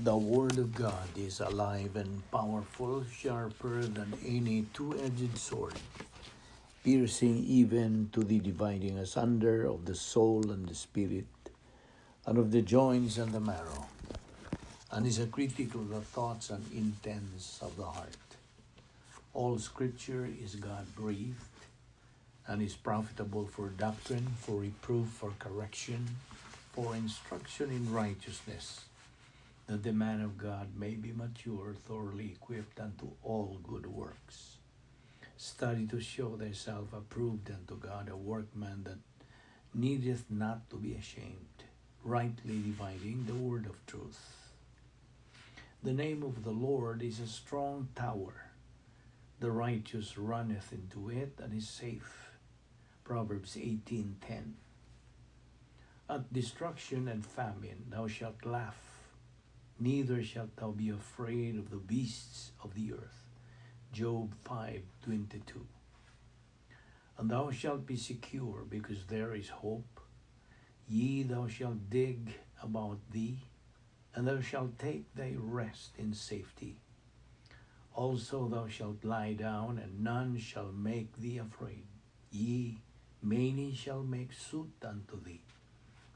The Word of God is alive and powerful, sharper than any two-edged sword, piercing even to the dividing asunder of the soul and the spirit, and of the joints and the marrow, and is a critic of the thoughts and intents of the heart. All Scripture is God-breathed, and is profitable for doctrine, for reproof, for correction, for instruction in righteousness, that the man of God may be mature, thoroughly equipped unto all good works. Study to show thyself approved unto God, a workman that needeth not to be ashamed, rightly dividing the word of truth. The name of the Lord is a strong tower. The righteous runneth into it and is safe. Proverbs 18:10. At destruction and famine thou shalt laugh, neither shalt thou be afraid of the beasts of the earth. Job 5:22. And thou shalt be secure, because there is hope. Yea, thou shalt dig about thee, and thou shalt take thy rest in safety. Also thou shalt lie down, and none shall make thee afraid. Yea, many shall make suit unto thee.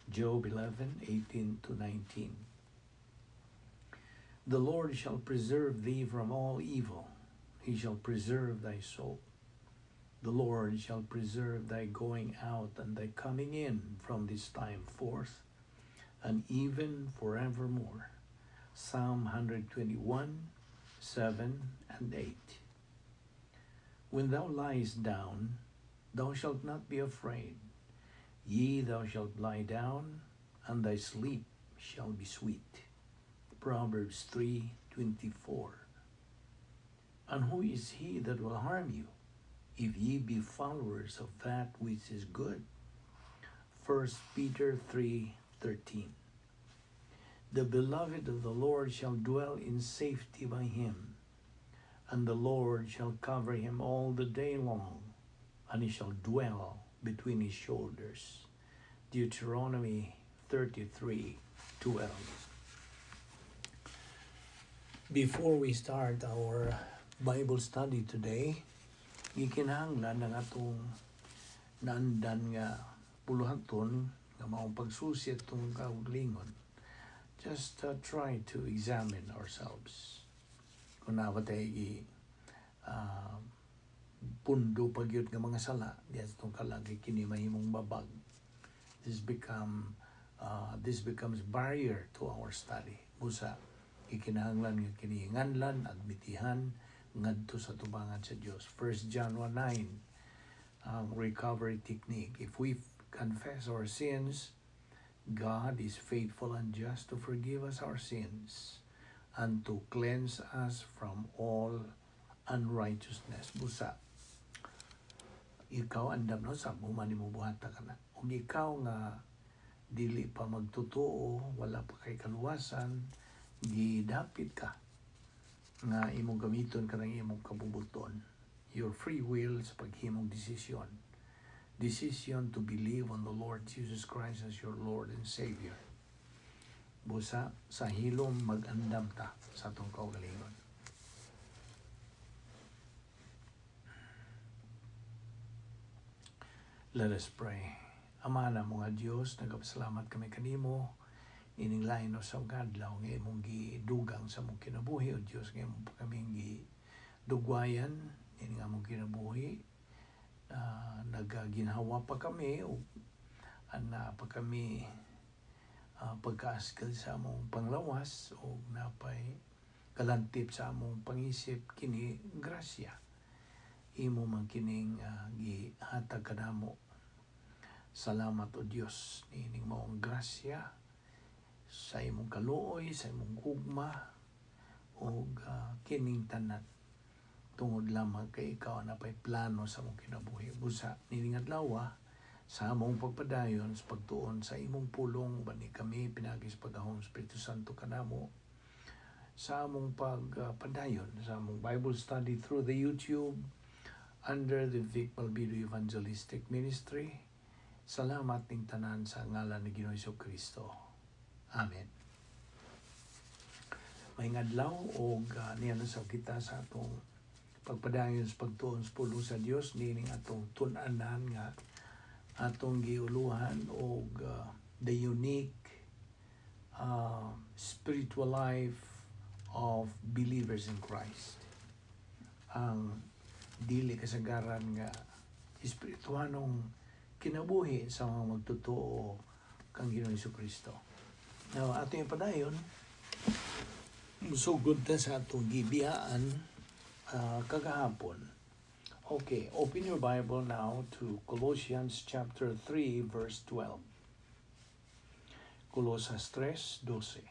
Job 11:18-19. The Lord shall preserve thee from all evil. He shall preserve thy soul. The Lord shall preserve thy going out and thy coming in from this time forth, and even forevermore. Psalm 121:7 and 8. When thou liest down, thou shalt not be afraid. Yea, thou shalt lie down, and thy sleep shall be sweet. Proverbs 3:24. And who is he that will harm you, if ye be followers of that which is good? 1 Peter 3:13. The beloved of the Lord shall dwell in safety by him, and the Lord shall cover him all the day long, and he shall dwell between his shoulders. Deuteronomy 33:12. Before we start our Bible study today, gikinahanglan ang atong naandan nga buluhaton nga maong pagsusi atong kaugalingon. Just try to examine ourselves. Kung naa ba tay pundo pa gyud nga mga sala diya sa atong kalag, kini mahimong babag. This becomes barrier to our study. Busa ikinahanglan nga kini nganlan, admitihan ngadto sa tubangan sa Dios. 1 John 1:9, ang recovery technique. If we confess our sins, God is faithful and just to forgive us our sins and to cleanse us from all unrighteousness. Busa ikaw andam no sa human nimo buhata kana. Ug ikaw nga dili pa magtotoo, wala pa kay kaluwasan, gidapit ka nga imong gamiton kanang imong kabubuton, your free will, sa paghimong desisyon, decision to believe on the Lord Jesus Christ as your Lord and Savior. Busa sa hilom mag-andam ta sa atong kaugalingon. Let us pray. Ama na mga Diyos, nagpasalamat kami kanimo ining lain no sa adlaw nga imong gidugang sa among kinabuhi. O Dios, nga imong pa kaming gidugwayan ining among kinabuhi. Nagaginhawa pa kami ug ana pa kami pagkaaskil sa among panglawas ug napay kalantip sa among pangisip. Kini grasya imo man kining gihatag kanamo. Salamat, o Dios, niining maong grasya sa imong kaluoy, sa imong gugma ug kining tanan tungod lamang kay ikaw napay plano sa among kinabuhi. Busa nining adlaw, sa among pagpadayon sa pagtuon sa imong pulong, bani kami pinaagi sa paggahom Espiritu Santo kanamo sa among pagpadayon sa among Bible study through the YouTube under the Vic Balbido Evangelistic Ministry. Salamat ning tanan sa ngalan ni Ginoong Kristo. Amen. Maayong adlaw og niya na sa kita sa atong pagpadayon sa pagtuon sa pulong sa Dios niining atong tun-anan nga atong giuluhan og the unique spiritual life of believers in Christ. Ang dili kasagaran nga espirituhanong kinabuhi sa mga magtotoo kang Ginoong Kristo. Now, ato yung padayon, musugod ta sa atong gibiyaan kagahapon. Okay, open your Bible now to Colossians chapter 3 verse 12. Colosas 3:12.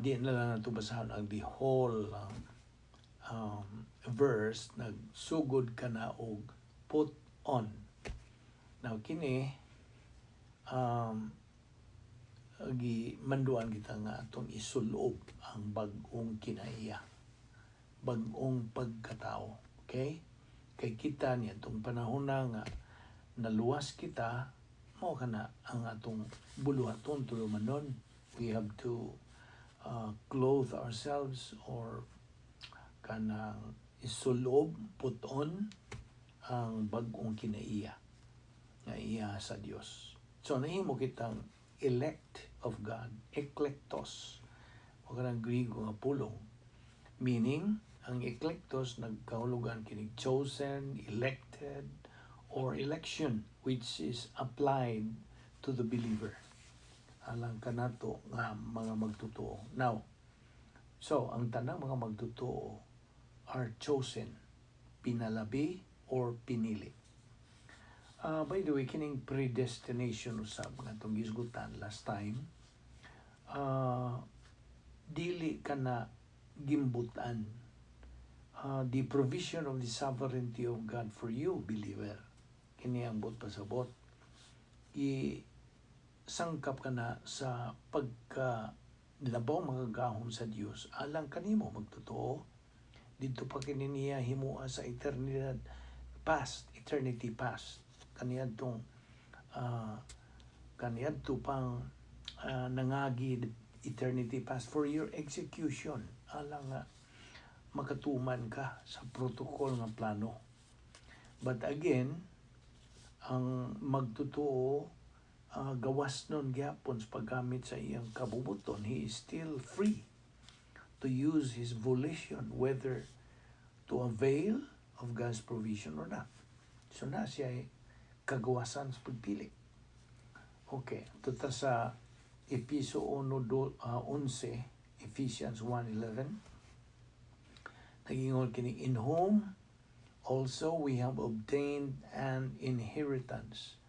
Di na lang nato basahan ang the whole verse. Nagsugod ka na og "put on". Now kini gi manduan kita nga atong isulob ang bag-ong kinaiya, bag-ong pagkatao. Okay? Kay kita niya itong panahon na nga naluwas kita, mao kana ang atong buluhaton tulumanon. We have to clothe ourselves or kanang isulob, put on ang bag-ong kinaiya nga iya sa Dios. So nahimo kitang elect of God, eklektos. O kanang Griego nga pulong. Meaning, ang eklektos nagkahulugan kini chosen, elected, or election which is applied to the believer. Alang kanato nga mga magtotoo. Now, so ang tanang mga magtotoo are chosen, pinalabi or pinili. By the way, kining predestination usab nga atong gisgutan last time, dili ka na gimbutan. The provision of the sovereignty of God for you, believer. Kini ang buot pasabot. I sangkap ka na sa pagka labaw makagahom sa Dios alang kanimo magtotoo didto pa kini niya himua sa eternidad past, eternity past, kaniadtong kaniadto pang nangagi eternity past for your execution alang nga makatuman ka sa protocol nga plano. But again, ang magtotoo gawas nun gyapon sa paggamit sa iyang kabubuton. He is still free to use his volition whether to avail of God's provision or not. So na siya ay kagawasan sa pagpili. Okay, tuta sa Episo 1:11, Ephesians 1:11. Nagingon kini, "In whom also we have obtained an inheritance."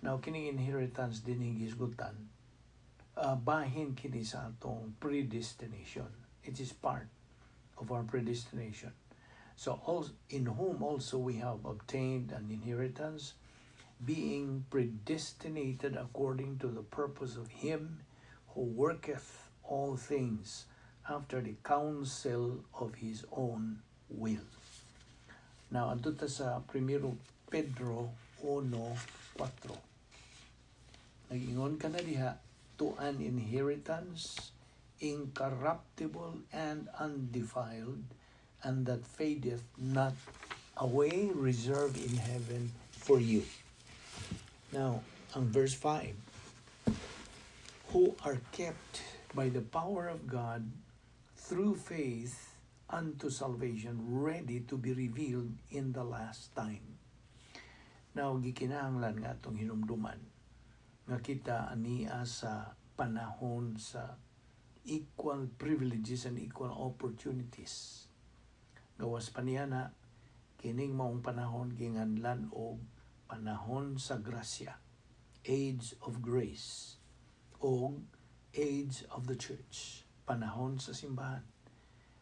Now kining inheritance din gisgutan, bahin kini sa atong predestination. It is part of our predestination. So all, "in whom also we have obtained an inheritance, being predestinated according to the purpose of him who worketh all things after the counsel of his own will." Now, adto ta sa Primero Pedro 1:4. Nag-ingon ka na diha, "To an inheritance incorruptible and undefiled, and that fadeth not away, reserved in heaven for you." Now, ang verse 5, "Who are kept by the power of God through faith unto salvation, ready to be revealed in the last time." Now, gikinahanglan nga atong hinumduman nga kita ania sa panahon sa equal privileges and equal opportunities. Gawas pa niya na kining maong panahon ginganlan og panahon sa grasya, age of grace, o age of the church, panahon sa simbahan.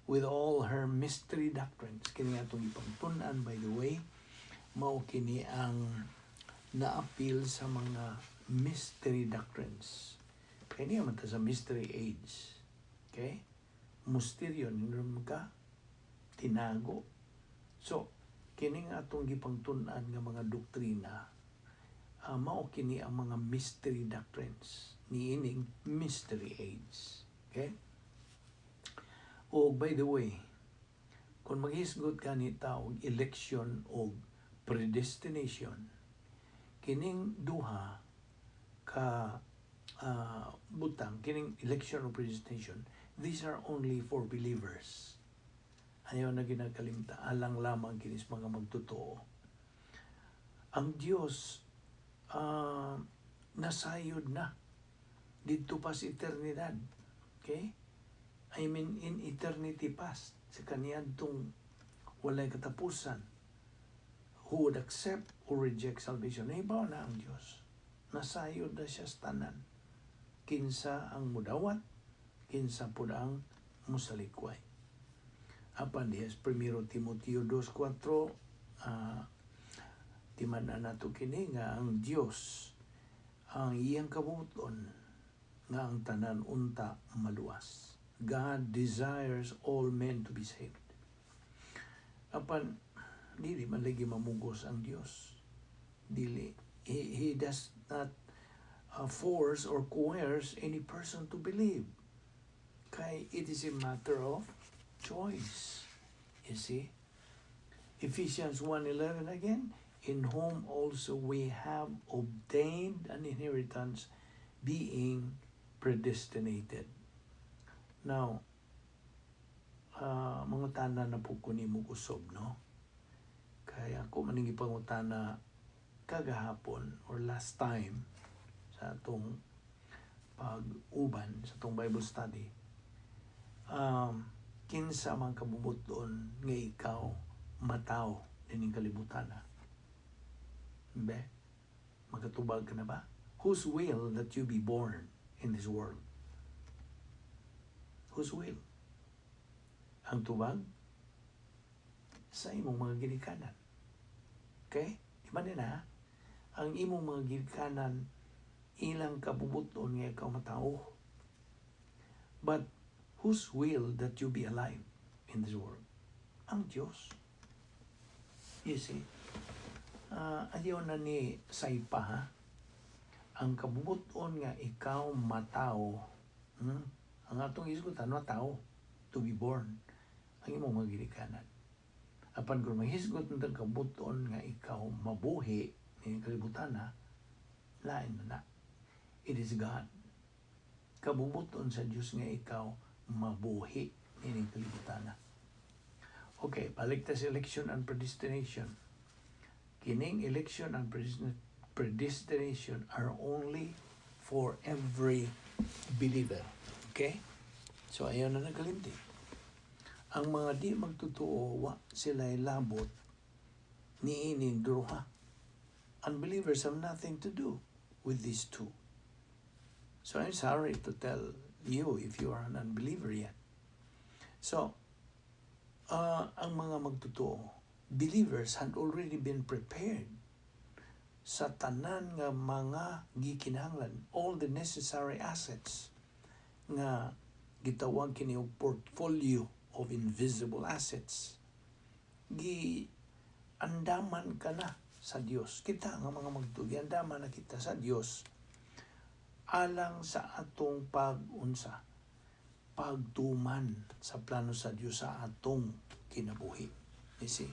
With all her mystery doctrines, kini atong ipangtun-an, by the way, mao kini ang naapil sa mga mystery doctrines. Kaya niya man ta sa mystery age. Okay? Misteryo, ninom ka, tinago. So, kini nga atong gipangtun-an nga mga doktrina, mao kini ang mga mystery doctrines niining mystery age. Okay? O by the way, kung maghisgot ka ni tao election o predestination, kining duha ka butang, kining election o predestination, these are only for believers. Ayaw na ginakalimta, alang lamang kinis mga magtotoo. Ang Dios nasayod na didto pa sa eternidad. Okay? I mean, in eternity past, sa kaniadtong walay katapusan, who would accept or reject salvation. Nahibaw na ang Diyos. Nasayod na siya sa tanan. Kinsa ang mudawat, kinsa pud ang musalikway. Apan diha sa 1 Timoteo 2.4, timan-an nato kini nga ang Dios ang iyang kabuton nga ang tanan unta maluwas. God desires all men to be saved. Apan dili man lagi mamugos ang Dios. Dili he does not force or coerce any person to believe. Kay it is a matter of choice. You see? Ephesians 1:11 again, "In whom also we have obtained an inheritance, being predestinated." Now, mangutana na po ko nimo kusob, no? Kaya ako maning ipangutana kagahapon or last time sa atong pag-uban sa atong Bible study. Kinsa man kabubuton nga ikaw mataw dining kalibutan, ha? Be? Makatubag ka na ba? Whose will that you be born in this world? Whose will? Ang tubag sa imong mga ginikanan. Okay? Di ba nila? Ang imong mga ginikanan, ilang kabubuton nga ikaw matao. But whose will that you be alive in this world? Ang Diyos. You see? Ayaw na ni saypa, ha? Ang kabubuton nga ikaw matao, Ang atong hisgutan, matao, to be born, ang imong mga ginikanan. Apan kung mahisgot ng kabubuton nga ikaw mabuhi ni kalibutan, ha, lain na na. It is God. Kabubuton sa Diyos nga ikaw mabuhi nining kalibutan, ha. Okay, balik ta sa election and predestination. Kining election and predestination are only for every believer. Okay? So ayaw na nagkalimti. Ang mga di magtotoo, wa sila labot niining duha. Unbelievers have nothing to do with these two. So I'm sorry to tell you if you are an unbeliever yet. So, ang mga magtotoo, believers had already been prepared sa tanan nga mga gikinahanglan, all the necessary assets nga gitawag kini og portfolio of invisible assets. Gi andaman ka na sa Dios. Kita nga mga magtotoo, giandaman na kita sa Dios alang sa atong pag-unsa, pagtuman sa plano sa Dios sa atong kinabuhi. You see?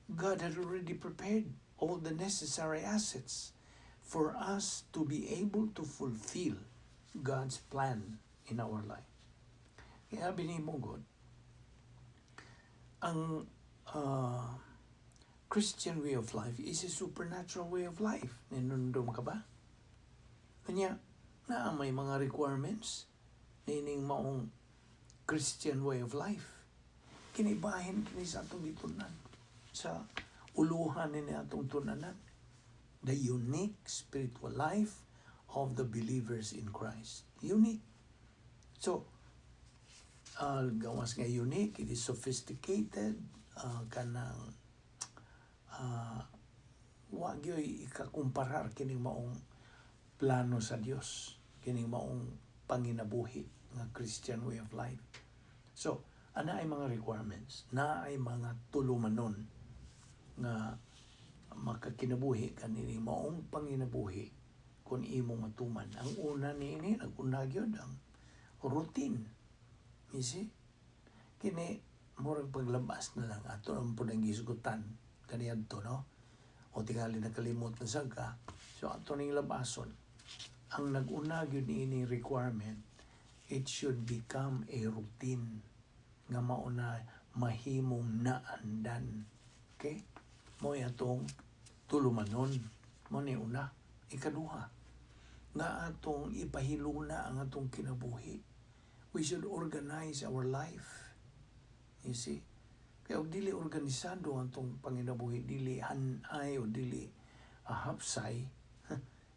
God had already prepared all the necessary assets for us to be able to fulfill God's plan in our life. Kaya nimo God, ang Christian way of life is a supernatural way of life. Ninundom ka ba? Kanya, na may mga requirements nining maong Christian way of life. Kinibahin kini sa atong gitunan, sa uluhan ni atong tunanan. The unique spiritual life of the believers in Christ. Unique. So, gawas nga unique, it is sophisticated, kanang wa gyoy ikakumparar kining maong plano sa Dios, kining maong panginabuhi nga Christian way of life. So, ana ay mga requirements, na ay mga tulumanon nga makakinabuhi kanining maong panginabuhi. Kung imong matuman. Ang una niini, nag-una gyud ang routine. You see? Kini, murag paglabas na lang. Ato ang po nang gisgutan kaniadto, no? O tingali nakalimot na sad ka. So, ato ning labason. Ang nag-una gyud niini requirement, it should become a routine nga mauna mahimong naandan. Okay? Mao atong tulumanon. Mao ni una. Ikaduha, nga atong ipahiluna ang atong kinabuhi. We should organize our life. You see? Kaya og dili organisado ang atong panginabuhi, dili hanay o dili hapsay,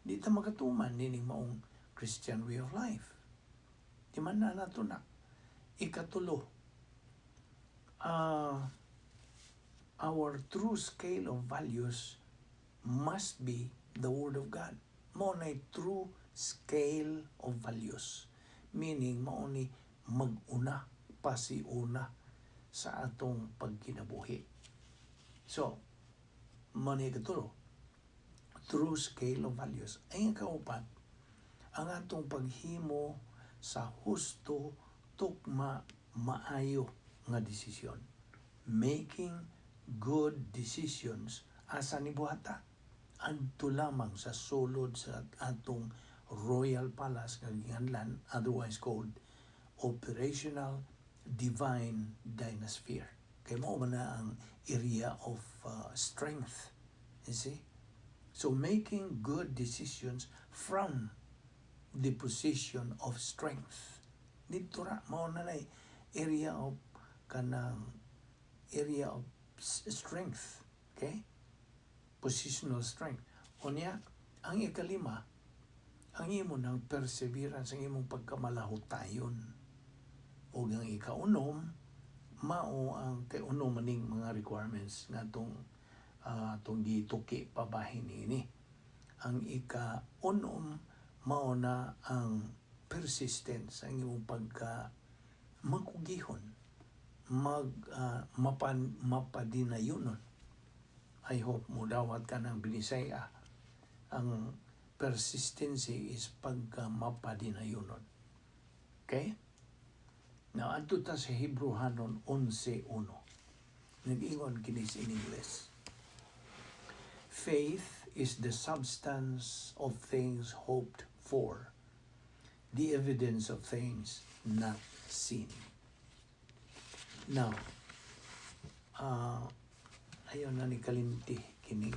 di ta makatuman nining maong Christian way of life. Di man na nato na. Ikatulo, our true scale of values must be the Word of God. Mao na true scale of values. Meaning, mao ni mag-una, pasiuna sa atong pagkinabuhi. So, mao ni ikatulo, true scale of values. Ay, ang kaupat, ang atong paghimo sa husto, tukma, maayo nga desisyon. Making good decisions, asa ni buhata? Adto lamang sa sulod sa atong Royal Palace nga giganlan, otherwise called Operational Divine Dynasphere. Kay mao man na ang area of strength. You see? So making good decisions from the position of strength. Dito ra mao na nay area of kanang area of strength. Okay? Positional strength. Unya, ang ikalima, ang imo ng perseverance, ang imong pagkamalahutayon. O ang ikaunom, mao ang kay unom maning mga requirements nga atong gituki pabahin niini. Ang ikaunom, mao na ang persistence, ang imong pagka magkugihon, mag mapadinayonon. I hope mo dawat ka ng Binisaya. Ang persistency is pagka mapadinayonon. Okay? Now, adto ta sa Hebrew-hanon 11.1. Nag-ingon kini in English. "Faith is the substance of things hoped for, the evidence of things not seen." Now, ayaw na ni kalimti kining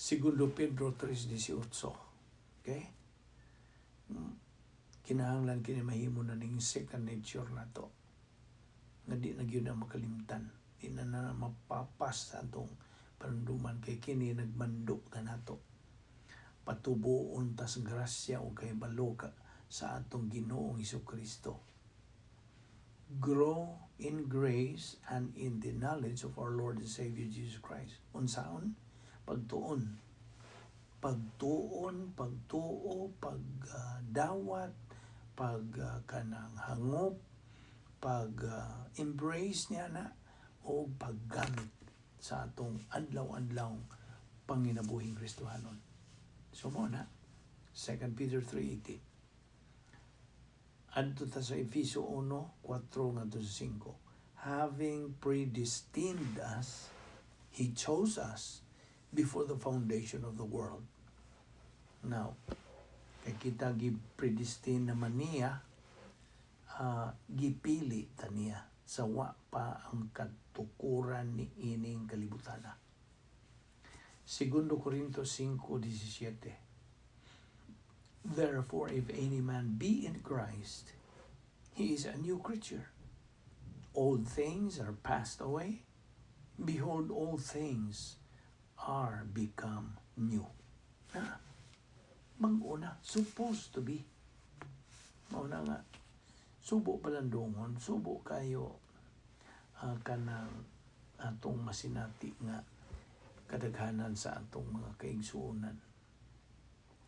Segundo Pedro 3.18. Okay? Kinahanglan kini mahimo na ning second nature na to. Nga di na gyud na makalimtan. Di na na mapapas sa atong panunduman kay kini nagmando ka nato. Patubuon tas grasya o kay ka sa atong Ginoong Kristo. "Grow in grace and in the knowledge of our Lord and Savior Jesus Christ." Unsaon? Pagtuon. Pagtuon, pagtuo, pagdawat, pag kanang hangop, pag embrace niya na o paggamit sa atong adlaw-adlaw panginabuhing Kristohanon. So mao na 2 Peter 3:18. Adto ta sa Efeso 1:4 ngadto sa 5. "Having predestined us, He chose us before the foundation of the world." Now, kay kita gi-predestine naman niya, gipili ta niya sa wa pa ang katukuran ni ining kalibutan. Segundo Corintios 5:17. "Therefore, if any man be in Christ, he is a new creature. Old things are passed away. Behold, all things are become new." Ah, bag-o na, supposed to be. Mao na nga, subo palandungon, subo kayo kanang atong masinati nga kadaghanan sa atong mga kaigsuonan.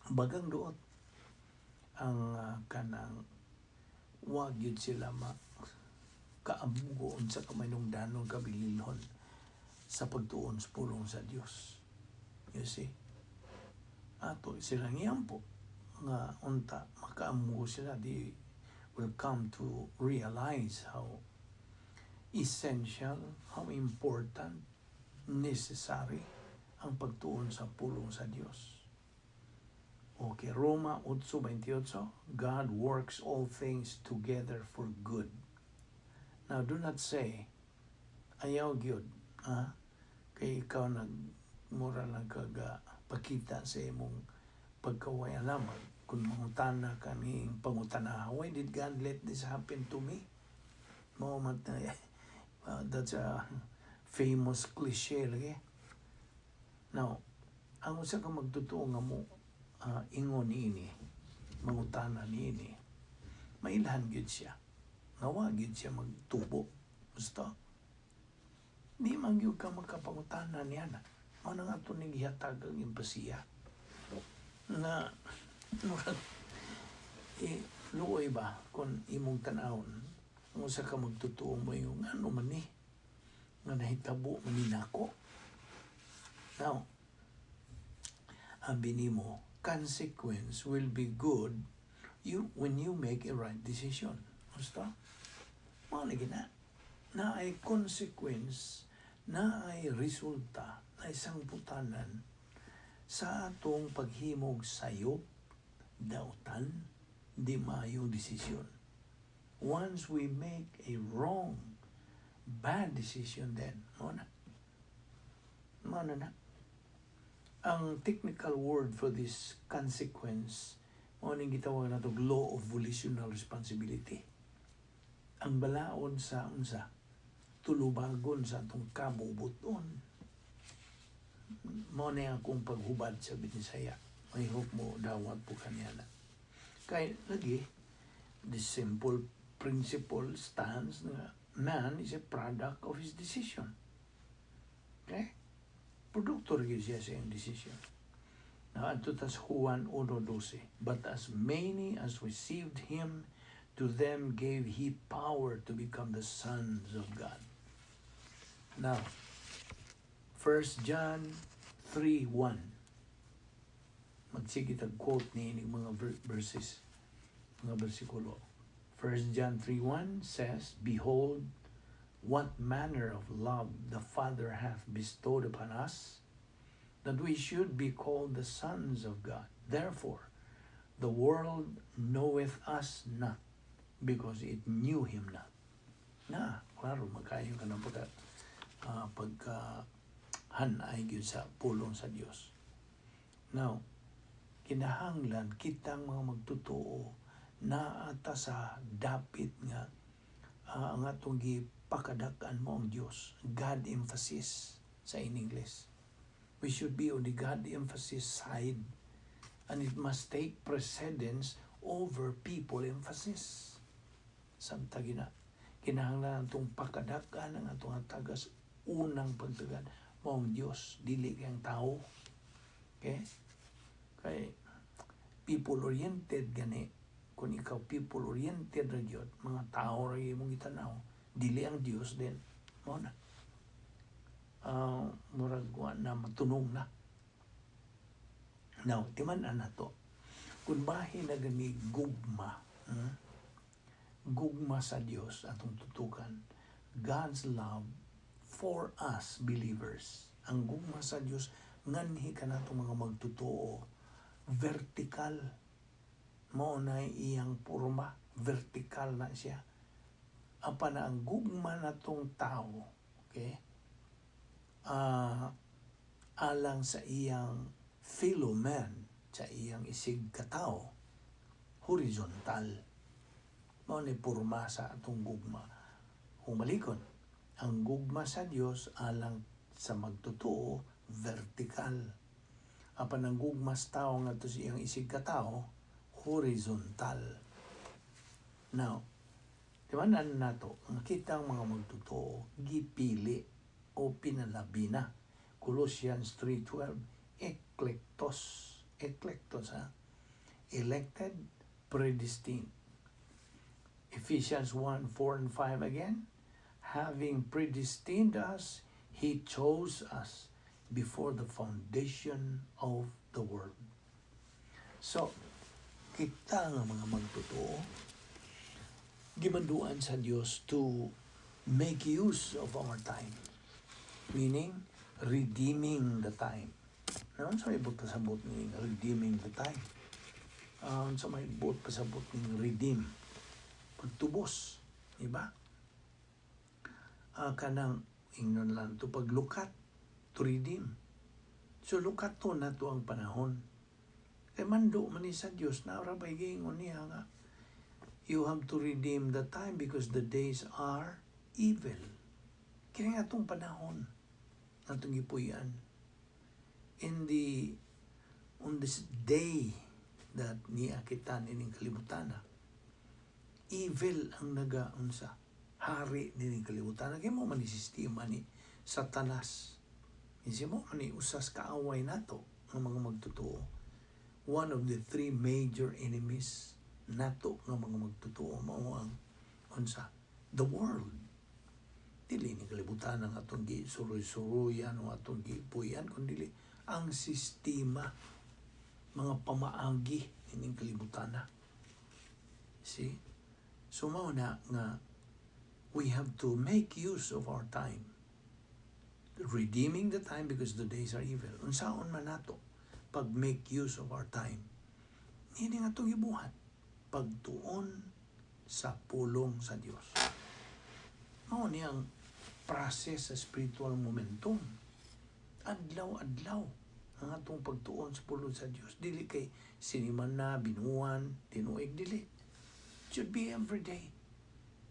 Bagang duot ang kanang wag yun sila ma kaabugo unsa ka mahinungdanon, kabililhon sa pagtuon sa pulong sa Dios. You see? Ato silang iampo nga unta makaamgo sila, they will come to realize how essential, how important, necessary ang pagtuon sa pulong sa Dios. Okay, Roma 8:28, God works all things together for good. Now, do not say, "Ayaw gyud," ah? Kay ikaw nag mura lang kaga pakita sa imong pagkaway alamag. Kung mangutana kami, pangutana, "Why did God let this happen to me?" Mao man, that's a famous cliche lagi. Now, ang usa ka magtotoo nga mo ingon niini, mangutana niini, mailhan gyud siya. Nga wa gyud siya magtubo. Gusto? Di man gyud ka makapangutana niya na. Mao na nga ato ning gihatag ang empasiya. Nga, murag, eh, luoy ba kung imong tan-awon, ang usa ka magtotoo mo yung ano man ni, nga nahitabo man ni nako. Now, abi nimo, consequence will be good you when you make a right decision. Gusto? Mao lagi na. Na ay consequence, na ay resulta, na isang putanan sa atong paghimog sayop, dautan, di maayong desisyon. Once we make a wrong, bad decision, then, mao na. Mao na na. Ang technical word for this consequence, mao ning gitawag nato law of volitional responsibility. Ang balaod sa unsa? Tulubagon sa atong kabubuton. Mao na akong paghubad sa Binisaya. I hope mo dawat po kaniya na. Kay lagi, the simple principle stands nga man is a product of his decision. Okay? Produkto rin siya sa iyang decision. Now, adto tas Juan 1:12. "But as many as received Him, to them gave He power to become the sons of God." Now, 1 John 3:1. Magsige tag quote ni ining mga verses, mga bersikulo. 1 John 3:1 says, "Behold, what manner of love the Father hath bestowed upon us, that we should be called the sons of God. Therefore, the world knoweth us not, because it knew Him not." Na, klaro, magkayo ka ng pagka hanay gyud sa pulong sa Dios. Now, kinahanglan kitang mga magtotoo na ata sa dapit nga ang atong gipakadak-an mo ang Dios. God emphasis sa in English. We should be on the God emphasis side and it must take precedence over people emphasis. Samtang gina kinahanglan atong pakadak-an ang atong tagas unang pagtagad mo ang Dios, dili kay ang tao. Okay? Kay people oriented gani, kung ikaw people oriented ra gyud, mga tao ra imong gitanaw, dili ang Dios, din mao na murag wa na matunong na. Now, timan-an nato kung bahin na gani gugma, Gugma sa Dios atong tutukan, God's love for us believers. Ang gugma sa Dios nganhi kanatong mga magtotoo, vertical. Mao na iyang porma, vertical na siya. Apan ang gugma natong tao, okay, alang sa iyang fellow man, sa iyang isig katao, horizontal. Mao ni porma sa atong gugma. Kung balikon, ang gugma sa Dios alang sa magtotoo, vertical. Apan ang gugma sa tao ngadto sa iyang isig katao, horizontal. Now, di ba nan nato, ang kitang mga magtotoo, gipili o pinalabi na. Colossians 3:12, eklektos. Eklektos, ha? Elected, predestined. Ephesians 1:4 and 5 again. "Having predestined us, He chose us before the foundation of the world." So, kita nga mga magtotoo, gimanduan sa Dios to make use of our time. Meaning, redeeming the time. Now, sa may buot pasabot ning redeeming the time? Sa may buot pasabot ning redeem? Pagtubos. Diba? Kanang ingnon lang to paglukat, to redeem. So lukat to na to ang panahon. Kay mando man ni sa Dios na ora bay giingon niya nga you have to redeem the time because the days are evil. Kaya nga itong panahon atong gipuy-an in the on this day that niya kita nining kalibutan, evil ang nagaunsa, hari nining kalibutan. Kay mao man ni sistema ni Satanas. Kasi mao man ni usas kaaway nato ng mga magtotoo, one of the three major enemies nato nga mga magtotoo mao ang unsa? The world. Dili ni kalibutan ang atong gi suroy-suroyan o atong gipuy-an, kundi ang sistema, mga pamaagi nining kalibutan na. See? So mao na nga we have to make use of our time, redeeming the time because the days are evil. Unsaon man nato pag make use of our time? Ini nga atong gibuhat, pagtuon sa pulong sa Dios. Mao ni ang process sa spiritual momentum. Adlaw-adlaw ang atong pagtuon sa pulong sa Dios. Dili kay sinimana, binuan, tinuig, dili. It should be every day.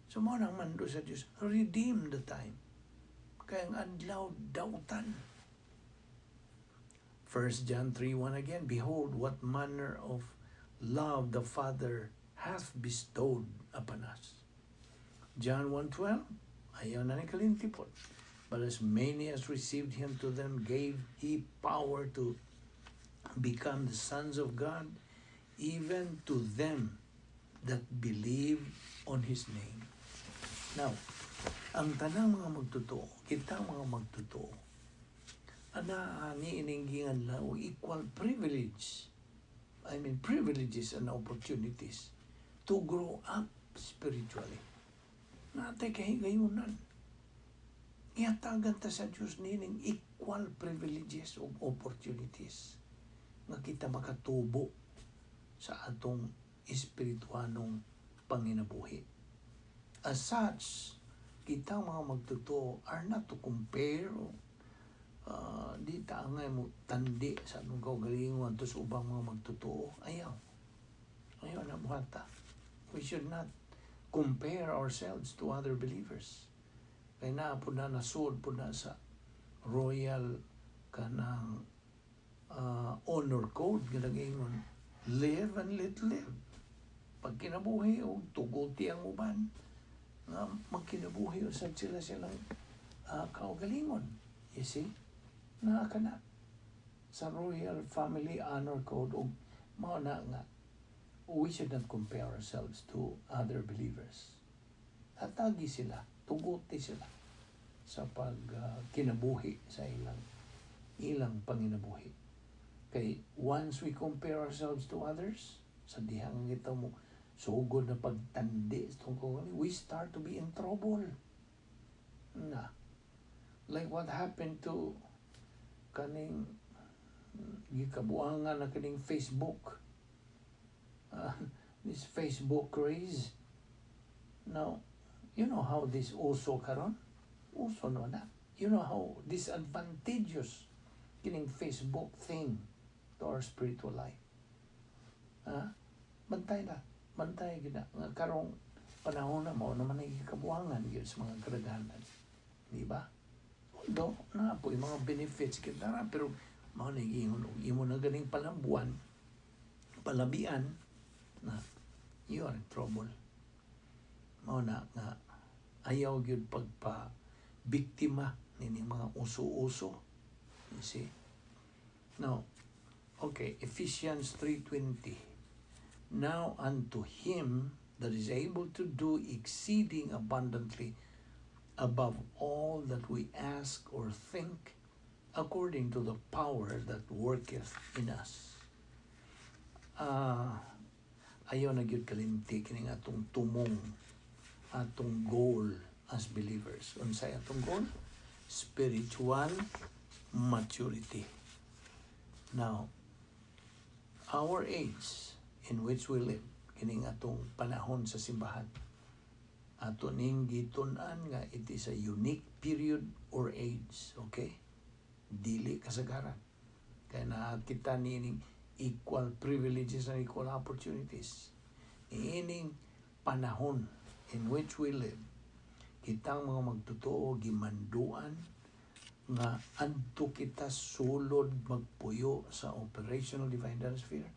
So mao nang mando sa Dios, redeem the time. Kay ang adlaw dautan. 1 John 3:1 again, "Behold, what manner of love the Father hath bestowed upon us." John 1:12, ayaw na ni kalintipon. "But as many as received him, to them gave he power to become the sons of God, even to them that believe on his name." Now, ang tanang mga magtotoo, kita mga magtotoo, ana ni ining giingan og equal privilege. I mean, privileges and opportunities to grow up spiritually. Naa tay kahigayunan. Gihatagan ta sa Diyos nining equal privileges o opportunities nga kita makatubo sa atong espirituanong panginabuhi. As such, kita mga magtotoo are not to compare, di ta angay mo tandi sa atong kaugalingon to sa ubang mga magtotoo. Ayaw. Ayaw na buhata. We should not compare ourselves to other believers. Kay naa po na nasud po na sa royal kanang honor code nga nag-ingon, "Live and let live." Pag kinabuhi og tuguti ang uban nga magkinabuhi usab sila silang kaugalingon. You see? Naa kana sa Royal Family Honor Code ug mao na nga we should not compare ourselves to other believers. Hatagi sila, tuguti sila sa pag kinabuhi sa ilang ilang panginabuhi. Kay once we compare ourselves to others, sa dihang kita mo sugod na pagtandi sa tungkol, we start to be in trouble. Na. Like what happened to kaning gikabuangan na kaning Facebook. This Facebook craze. Now, you know how this uso karon? Uso no na. You know how disadvantageous kining Facebook thing to our spiritual life. Ha? Bantay na. Bantay gina. Nga karong panahon na mao naman ay gikabuangan gyud sa mga kadaghanan. Di ba? Although, naa po yung mga benefits kita na, pero mao na giingon og imo na ganing palambuan, palabian, na you are in trouble. Mao na nga ayaw gyud pagpa biktima nining mga uso-uso. You see? Now, okay, Ephesians 3:20. "Now unto him that is able to do exceeding abundantly above all that we ask or think, according to the power that worketh in us." Ayaw na gyud kalimti kining atong tumong, atong goal as believers. Unsay atong goal? Spiritual maturity. Now, our age in which we live, kining atong panahon sa simbahan, ato ning gitun-an nga it is a unique period or age, okay? Dili kasagaran. Kaya na kita niining equal privileges and equal opportunities. Niining panahon in which we live, kitang mga magtotoo gimanduan nga adto kita sulod magpuyo sa operational divine sphere,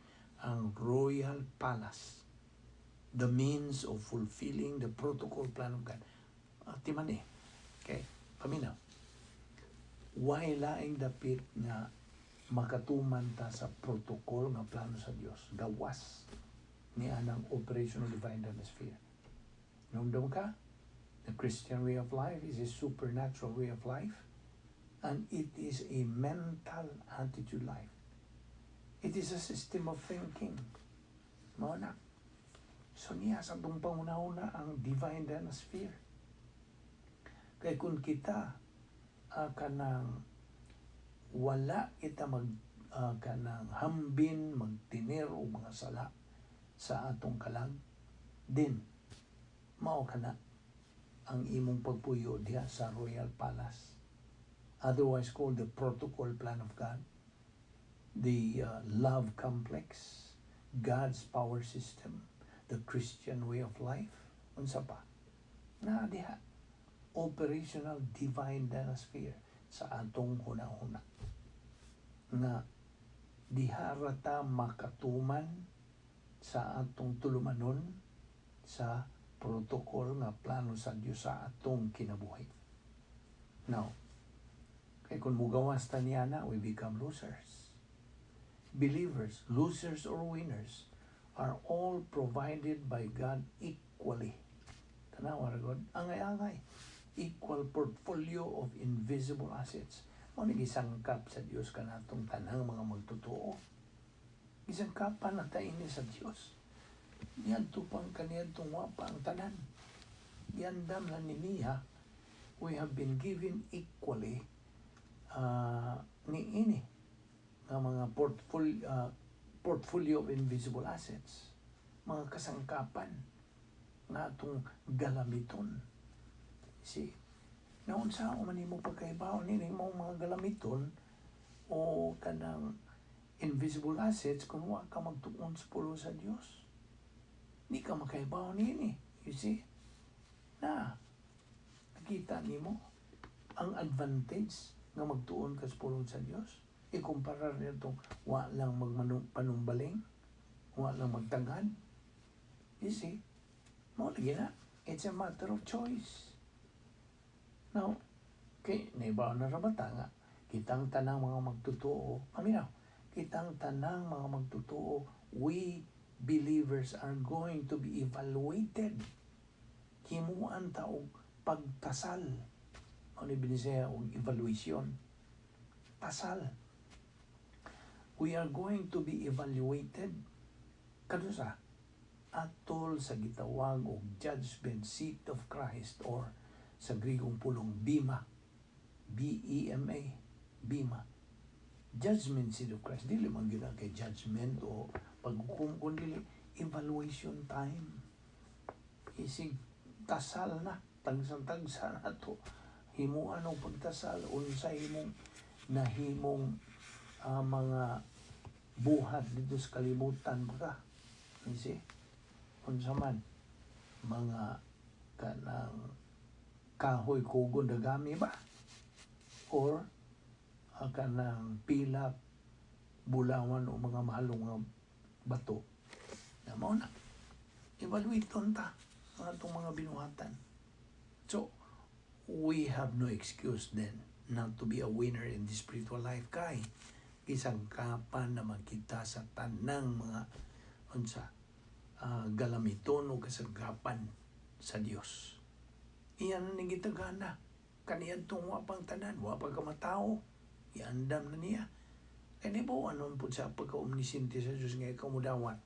ang royal palace, the means of fulfilling the protocol plan of God. Timan eh. Okay? Paminaw. Way laing dapit nga makatuman ta sa protocol nga plano sa Dios gawas ni anang operational divine sphere. Numdum ka? The Christian way of life is a supernatural way of life and it is a mental attitude life. It is a system of thinking. Mao na. So niya sa atong panguna-una ang divine sphere. Kay kung kita kanang wala kita mag kanang hambin magtiner og mga sala sa atong kalag, din mao kana ang imong pagpuyo diha sa Royal Palace, otherwise called the protocol plan of God, the love complex, God's power system, the Christian way of life. Unsa pa na diha? Operational divine sphere sa atong hunahuna nga diha ra ta makatuman sa atong tulumanon sa protocol nga plano sa Dios sa atong kinabuhi. Now, kay kung mugawas ta niya na, we become losers. Believers, losers or winners, are all provided by God equally. Tanawa ra God, angay-angay. Equal portfolio of invisible assets. Mao ni gisangkap sa Dios kanatong tanang mga magtotoo. Gisangkapan na ta ini sa Dios. Niadto pang kaniadtong wa pa ang tanan. Giandam na ni niya, we have been given equally ni ini nga mga portfolio of invisible assets, mga kasangkapan nga atong galamiton. See, naunsa man nimo pagkahibaw nini mo mga galamiton o kanang invisible assets kung wa ka magtuon sa pulong sa Dios? Di ka makahibaw niini. You see? Na, nakita nimo ang advantage nga magtuon ka sa pulong sa Dios ikumpara nitong wa lang magpanumbaling, wa lang magtagad. You see? Mao lagi na. It's a matter of choice. Now, kay naibaw na ra ba ta nga kitang tanang mga magtotoo, paminaw, kitang tanang mga magtotoo, we believers are going to be evaluated. Himuan ta og pagtasal. Ano Binisaya og evaluation? Tasal. We are going to be evaluated kanusa? Atol sa gitawag og judgment seat of Christ or sa Grigong pulong bima. B-E-M-A. Bima. Judgment seat of Christ. Dili man gyud ang kay judgment o paghukom, kundi evaluation time. Isig tasal na, tagsa-tagsa na to. Himuan og pagtasal unsay imong nahimong mga buhat dito sa kalibutan ba ka. You see? Unsa man mga kanang kahoy kugon dagami ba or kanang pilak, bulawan o mga mahalong mga bato na. Mao na evaluate ta ang atong mga binuhatan. So we have no excuse then not to be a winner in the spiritual life kay gisangkapan naman kita sa tanang mga unsa galamiton o kasangkapan sa Dios. Iyan na gitagana kaniadtong wa pang tanan, wa pa ka matawo, iandam na niya. Kay nahibaw-an man pud sa pagka-omnisciente sa Diyos nga ikaw mudawat,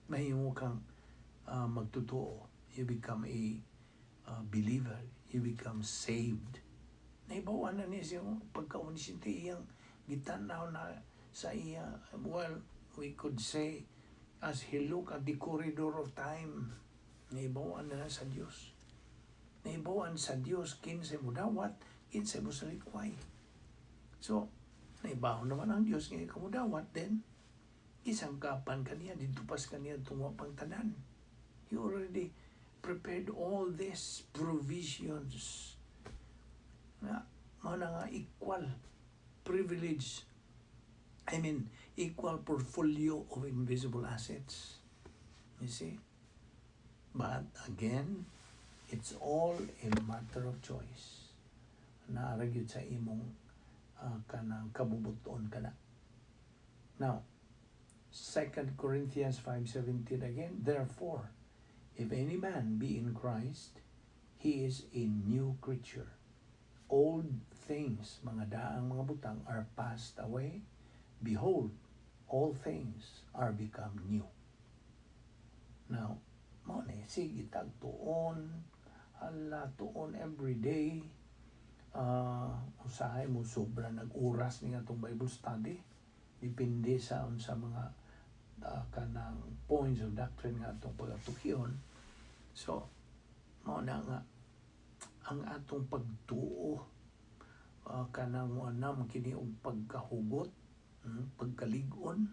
mahimo kang magtotoo. You become a believer. You become saved. Nahibaw-an na niya siyang pagka-omnisciente, iyang gitanaw na sa iya, well, we could say, as he look at the corridor of time, nahibaw-an na sa Dios. Nahibaw-an sa Dios kinsay mudawat, kinsay mo salikway. So, naibaw naman ang Dios nga ikaw mudawat, then, gisangkapan kaniya, didto pas kaniya tungwa pang tanan. He already prepared all these provisions. Nga, mao na nga equal privilege, I mean, equal portfolio of invisible assets. You see? But again, it's all a matter of choice. Naa ra gyud sa imong kanang kabubuton kana. Now, 2 Corinthians 5:17 again, "Therefore, if any man be in Christ, he is a new creature. Old things," mga daang mga butang, "are passed away. Behold, all things are become new." Now, mao ni sige tag tuon, hala, tuon every day. Usahay mo sobra nag-oras ni atong Bible study. Depende sa unsa mga kanang points of doctrine nga atong pagatukyon. So, mao na nga ang atong pagtuo, kanang moanam kini og pagkahugot, pagkalig-on,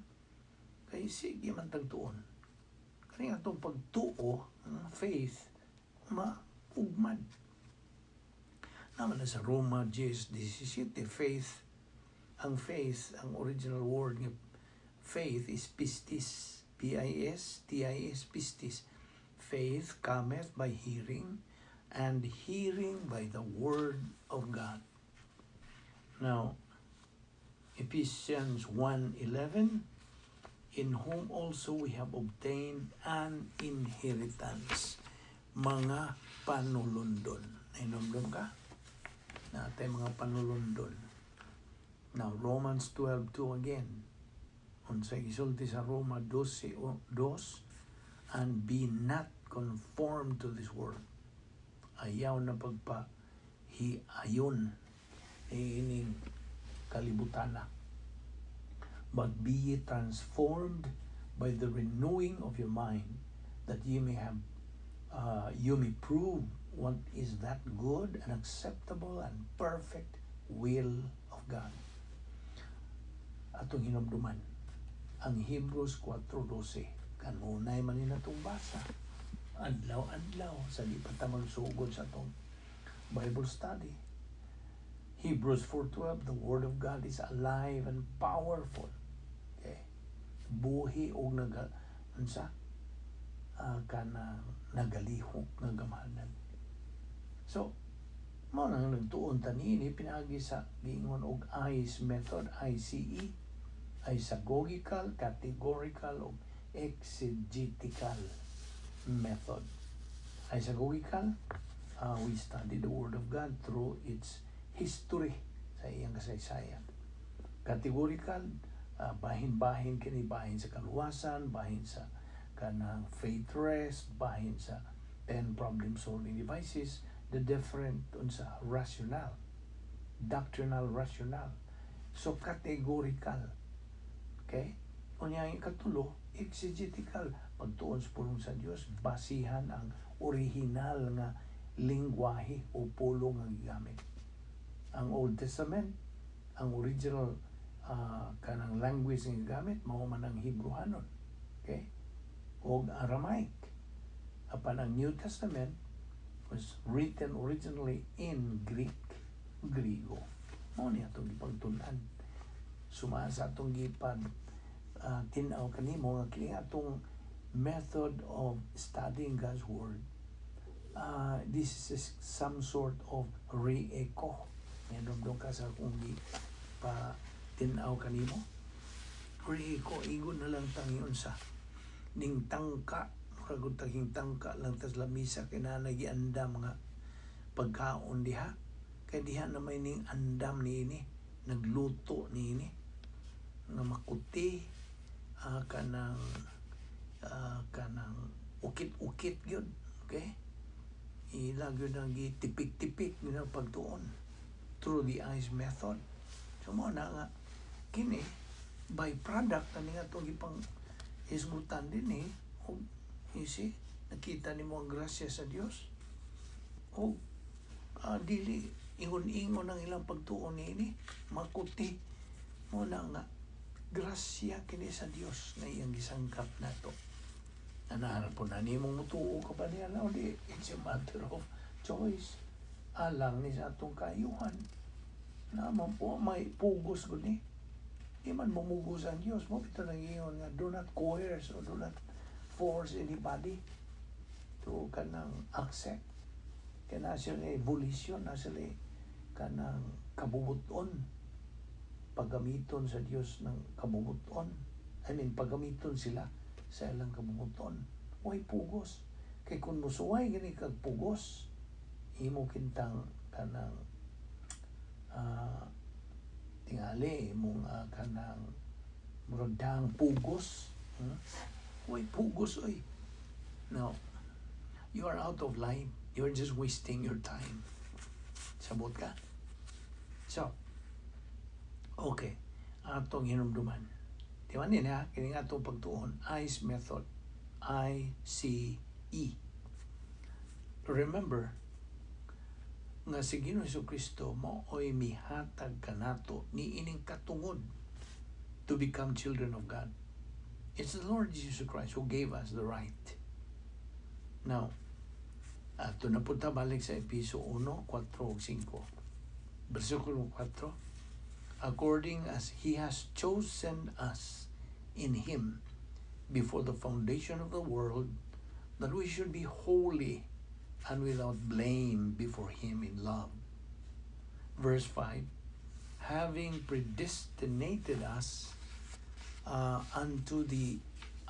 kay sige man tagtuon. Kani atong pagtuo, faith, maugmad. Naman na sa Roma 10:17, faith, ang faith, ang original word nga faith is pistis. P-I-S-T-I-S, pistis. Faith cometh by hearing, and hearing by the word of God. Now, Ephesians 1:11, "In whom also we have obtained an inheritance," mga panulundon. Nahinomdom ka? Naa tay mga panulundon. Now, Romans 12:2 again. Unsay gisulti sa Roma 12:2? "And be not conformed to this world." Ayaw na pagpa hiayon ining kalibutana. "But be ye transformed by the renewing of your mind, that ye may have you may prove what is that good and acceptable and perfect will of God." Atong hinumduman ang Hebrews 4:12. Kanunay man ni natong basa adlaw-adlaw sa di pa ta magsugod sa atong Bible study. Hebrews 4:12, "The word of God is alive and powerful." Okay. Buhi og naga unsa? Kana nagalihok nga gamhanan. So, mao nang nagtuon ta niini pinaagi sa giingon og ICE method, ICE, isagogical, categorical, ug exegetical method. Isagogical, we study the Word of God through its history, sa iyang kasaysayan. Categorical, bahin-bahin kini, bahin sa kaluwasan, bahin sa kanang faith rest, bahin sa 10 problem solving devices, the different unsa rationale, doctrinal rationale. So categorical. Okay? Unya ang ikatulo, exegetical. Pagtuon sa pulong sa Dios, basihan ang original nga lingwahe o pulong nga gigamit. Ang Old Testament, ang original kanang language nga gigamit mao man ang Hebrehanon. Okay? Og Aramaic. Apan ang New Testament was written originally in Greek, Grigo. Mao ni atong gipagtun-an. Suma sa atong gipag tin-aw kanimo nga kini atong method of studying God's Word. This is some sort of re-echo. Yan ka sa akong pa tin-aw kanimo. Re-echo, igo na lang tangiyon sa ning tangka, murag og taging tangka lang tas lamisa kay naa giandam nga pagkaon diha. Kay diha na may ning andam niini, nagluto niini. Nga makuti, kanang kanang ukit-ukit gyud, okay? Ila gyud ang gitipik-tipik gyud ang pagtuon through the ice method. So mo na nga kini by product ani nga atong gipang hisgutan din eh. Og you see, nakita nimo ang grasya sa Dios. Og dili ingon-ingon ang ilang pagtuon niini, makuti. Mo na nga grasya kini sa Dios na iyang gisangkap nato. Nanahan po na nimong mutuo ka ba niya na di, it's a matter of choice. Alang ni sa atong kaayuhan. Naman po, may pugos gud ni. Di man mamugos ang Dios. Mo bitaw nang ingon nga do not coerce or do not force anybody to kanang accept. Kaya na sila volition, na sila kanang kabubuton. Paggamiton sa Dios ng kabubuton. I mean, paggamiton sila sa ilang kabubuton. Way pugos. Kay kung musuway gani kag pugos, imo kintang kanang tingali imong kanang murag dang pugos. Way pugos oy. No. You are out of line. You are just wasting your time. Sabot ka? So, okay. Atong hinumduman. Di ba niya, kini nga atong pagtuon, ICE method. ICE. Remember, nga si Ginoong Kristo mao'y mihatag kanato ni ining katungod to become children of God. It's the Lord Jesus Christ who gave us the right. Now, ato na punta balik sa Episo 1, 4 ug 5. Versikulo 4, "According as He has chosen us in Him before the foundation of the world, that we should be holy and without blame before Him in love." Verse 5, "Having predestinated us unto the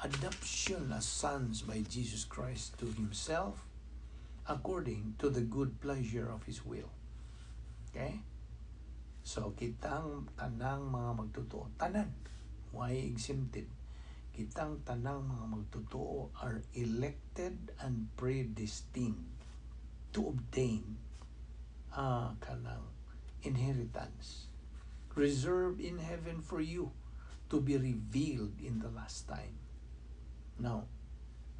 adoption as sons by Jesus Christ to Himself, according to the good pleasure of His will." Okay? So, kitang tanang mga magtotoo, tanan, why exempted? Kitang tanang mga magtotoo are elected and predestined to obtain kanang inheritance reserved in heaven for you to be revealed in the last time. Now,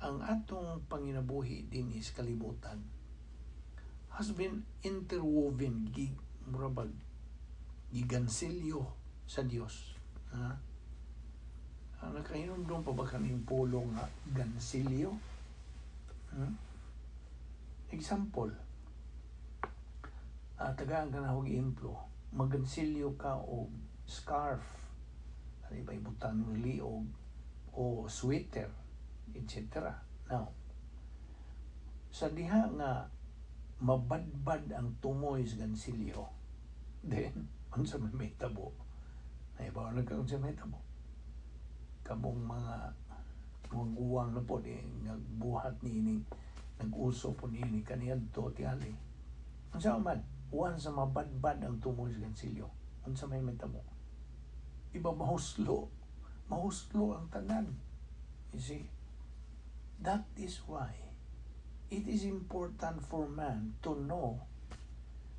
ang atong panginabuhi din is kalibutan has been interwoven, murabag gigansilyo sa Dios. Ha? Ah, nakahinumdum pa ba kaning pulong nga gansilyo? Example, tagaan ka na og ehemplo, magansilyo ka og scarf, ano ba, ibutang mo liog, o sweater, etc. Now, sa diha nga mabadbad ang tumoy sa gansilyo, then, unsa may mahitabo? Nahibaw na ka unsa may mahitabo? Kamong mga guwang na po, di, nagbuhat ni ining, nag-uso po ni ini kaniadto tingali. Unsa man, once sa mabadbad ang tumoy sa gansilyo, unsa may mahitabo? Iba mahuslo. Mahuslo ang tanan. You see? That is why it is important for man to know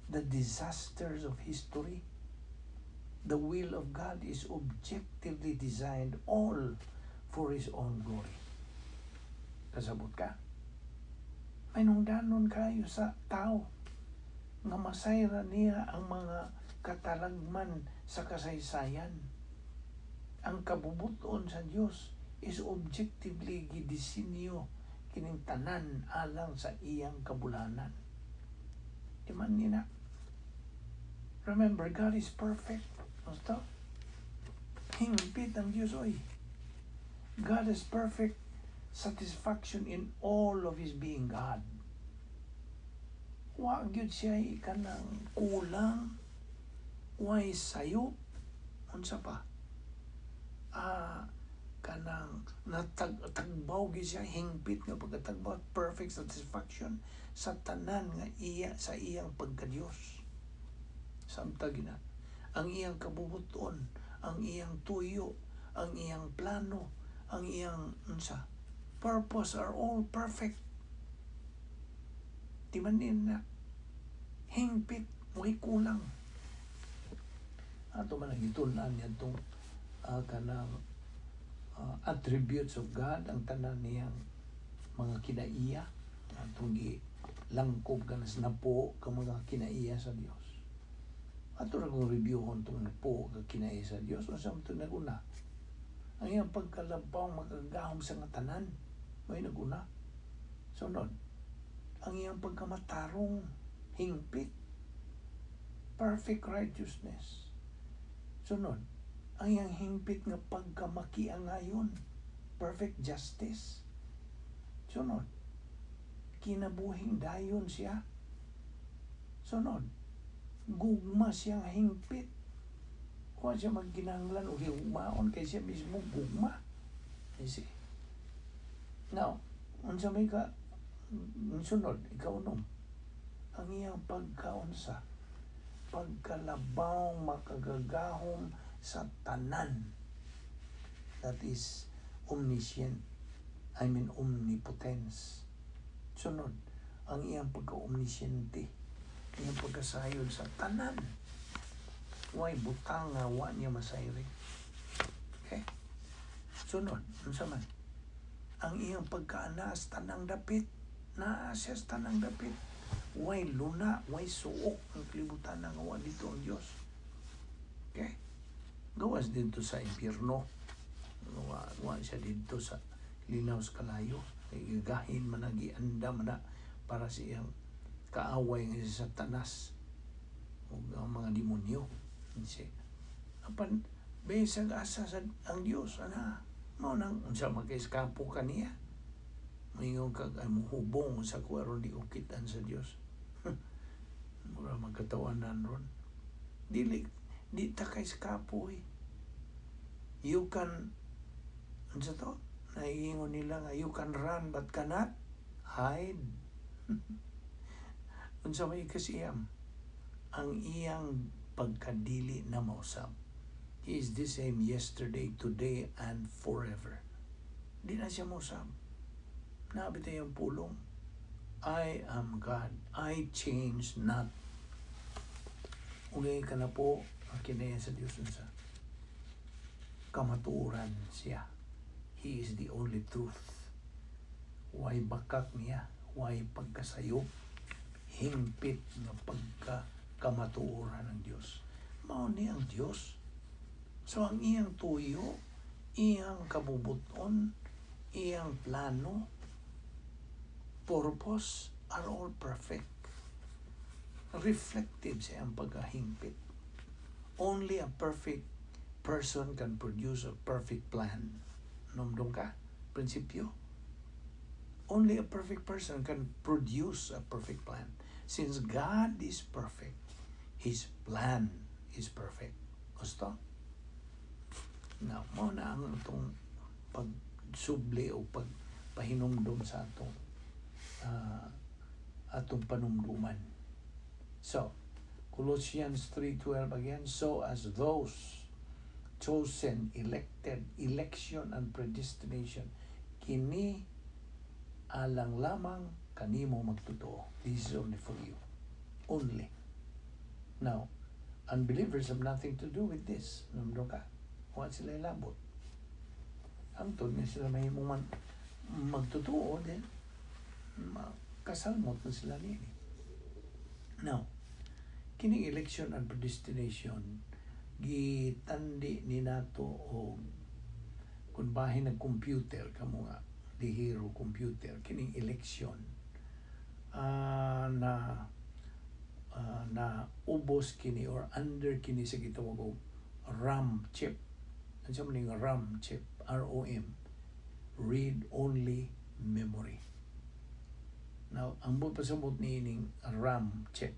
the disasters of history. The will of God is objectively designed all for His own glory. Kasabot ka? May nungdanon kayo sa tao nga masayra niya ang mga katalagman sa kasaysayan. Ang kabubuton sa Dios is objectively gidisenyo kining tanan alang sa iyang kabulanan. Di man ni na. Remember, God is perfect. Basta, hingpit ang Diyos, oy. God is perfect satisfaction in all of His being God. Wa gyud siya kanang kulang, way sayop, unsa pa? Kanang natag tagbaw gyud siya, hingpit nga pagkatagbaw, perfect satisfaction sa tanan nga iya sa iyang pagkadiyos. Samtang gina ang iyang kabubuton Ang iyang tuyo, ang iyang plano, ang iyang unsa, purpose are all perfect. Di man na hingpit, way kulang. Ato man ang gitun-an niya itong kanang attributes of God, ang tanan niyang mga kinaiya, atong gi langkob ka na napo ka mga kinaiya sa Dios. Ato ra kong reviewhon tong napo ka kinaiya sa Dios. Unsa man itong naguna? Ang iyang pagkalabaw makagagahom sa nga tanan, may naguna. Sunod, ang iyang pagkamatarong, hingpit, perfect righteousness. Sunod, ang iyang hingpit nga pagkamakiangayon, perfect justice. Sunod, kinabuhing dayon siya. Sunod, gugma siyang hingpit. Wa siya magkinahanglan og higugmaon kay siya mismo gugma. You see? Now, unsa may ka sunod, ikaunom, ang iyang pagkaunsa, pagkalabaw makagagahom sa tanan. That is omniscient. I mean omnipotence. Sunod, ang iyang pagka-omnisciente, iyang pagkasayod sa tanan. Way butang nga wa niya masayri. Okay? Sunod, unsa man? Ang iyang pagkaanas tanang dapit, naa siya sa tanang dapit. Way luna, way suok ang kalibutan nga wa dito ang Dios. Okay? Gawas dito sa impyerno. Wa siya dito sa linaw sa kalayo. Kay gagahin man na, gianda man na para sa iyang kaaway nga si Satanas ug ang mga demonyo. Kasi, apan bisag asa sa ang Dios ana, mao nang unsa maka-eskapo ka niya? Moingon kag ay muhubong sa ko aron di ko kitaan sa Dios. Mura magkatawanan ron. Dili di ta ka eskapo eh. You can, unsa to? Naiingon nila nga you can run but cannot hide. Unsa may kasiyam? Ang iyang pagkadili na mausab. He is the same yesterday, today, and forever. Di na siya mausab. Naa bitay ang pulong. I am God. I change not. Ugay ka na po ang kinaya sa Diyos unsa. Kamatuoran siya. He is the only truth. Way bakak niya? Way pagkasayop? Hingpit nga pagka kamatuoran ng Diyos. Mao ni ang Diyos. So ang iyang tuyo, iyang kabubuton, iyang plano, purpose are all perfect. Reflective sa iyang pagkahingpit. Only a perfect person can produce a perfect plan. Numdong ka? Prinsipyo. Only a perfect person can produce a perfect plan. Since God is perfect, His plan is perfect. Gusto? Now, mao na ang itong pagsubli o pagpahinumdum sa atong panumduman. So, Colossians 3:12 again, so as those chosen, elected, election and predestination, kini alang lamang kanimo magtotoo. This is only for you. Only. Now, unbelievers have nothing to do with this. Numdum ka? Wa sila labot. Hangtod nga sila mahimong man magtotoo din, kasalmot na sila nini. Now, kining election and predestination, gitandi ni nato og kung bahin nag-computer kamo nga lihiro computer, kining election na ubos kini or under kini sa gitawag og RAM chip. Unsa man ning RAM chip? ROM, read only memory. Now, ang buot pasabot ni ining RAM chip,